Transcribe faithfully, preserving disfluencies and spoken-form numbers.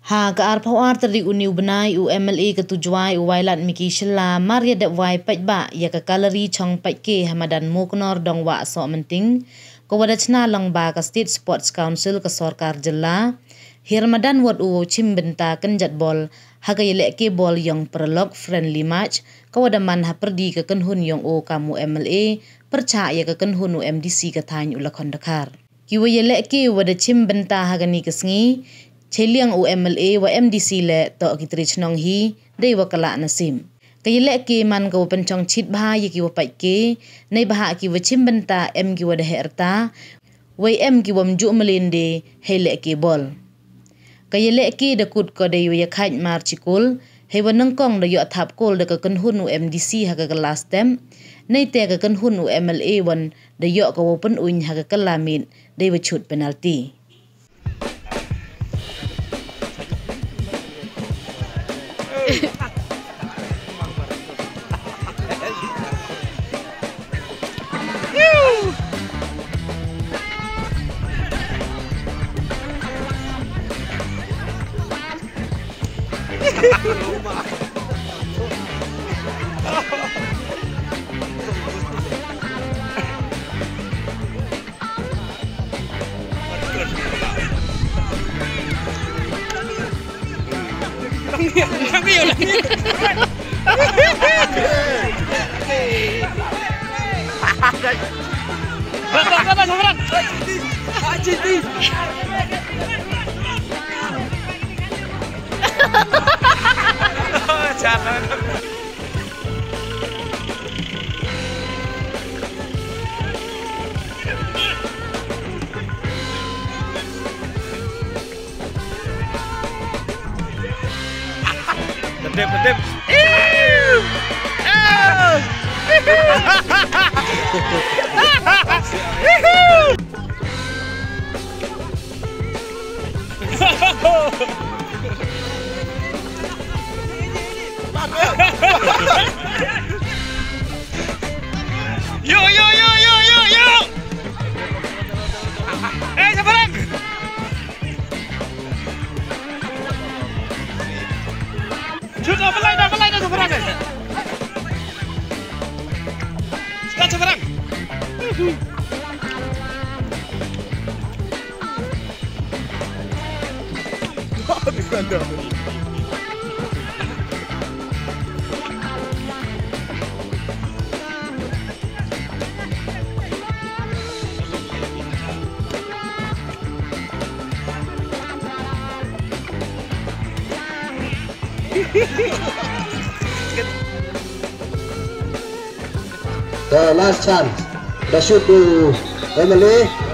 Ha ka arphaw ar tarik u ni u bnai, u M L A ka tu Jwai, u Wailadmiki Shylla, mar ya dep wai paidbah ya ka gallery chong paid ke ha madan Muknor Dongwah Sohmynting, ka wa da chna lang ba ka State Sports Council ka sorkar jylla, hi ramadan wat u chim bynta kynjat bol ha ka yalehke bol yong paralok friendly match, ka wa da man ha pyrdi ka kynhun yong u kam u M L A pyrchah ya ka kynhun u M D C ka thaiñ u Lakhon Dkhar. Ki wa yalehke wa da chim bynta ha kani ka sngi, chiliang u M L A wa M D C le toh ki tre chnong hi, dei wa ka lah na sim. Ka yalehke man ka wa pynchong chit bha ya ki wa paid ke, nei bha ki wa chim bynta em ki wa da heh rta, wei em ki wa mjuh mlien de hei lehke bol. Ka yalehke da kut ko dei wa ya khait mar chi kol, hei wa nyngkong da yoh thap kol da ka kynhun u M D C ha ka kylla step, nei te ka kynhun u M L A wan da yoh ka wa pynuñ ha ka kylla miet dei wa chut penalty. Tedip, tedip. Yo, yo, yo, yo, yo, yo. Eh, sabaran. Chut, oh, balai dah, balai dah, sabaran. Sekarang sabaran. The last chance. Da shoot u M L A.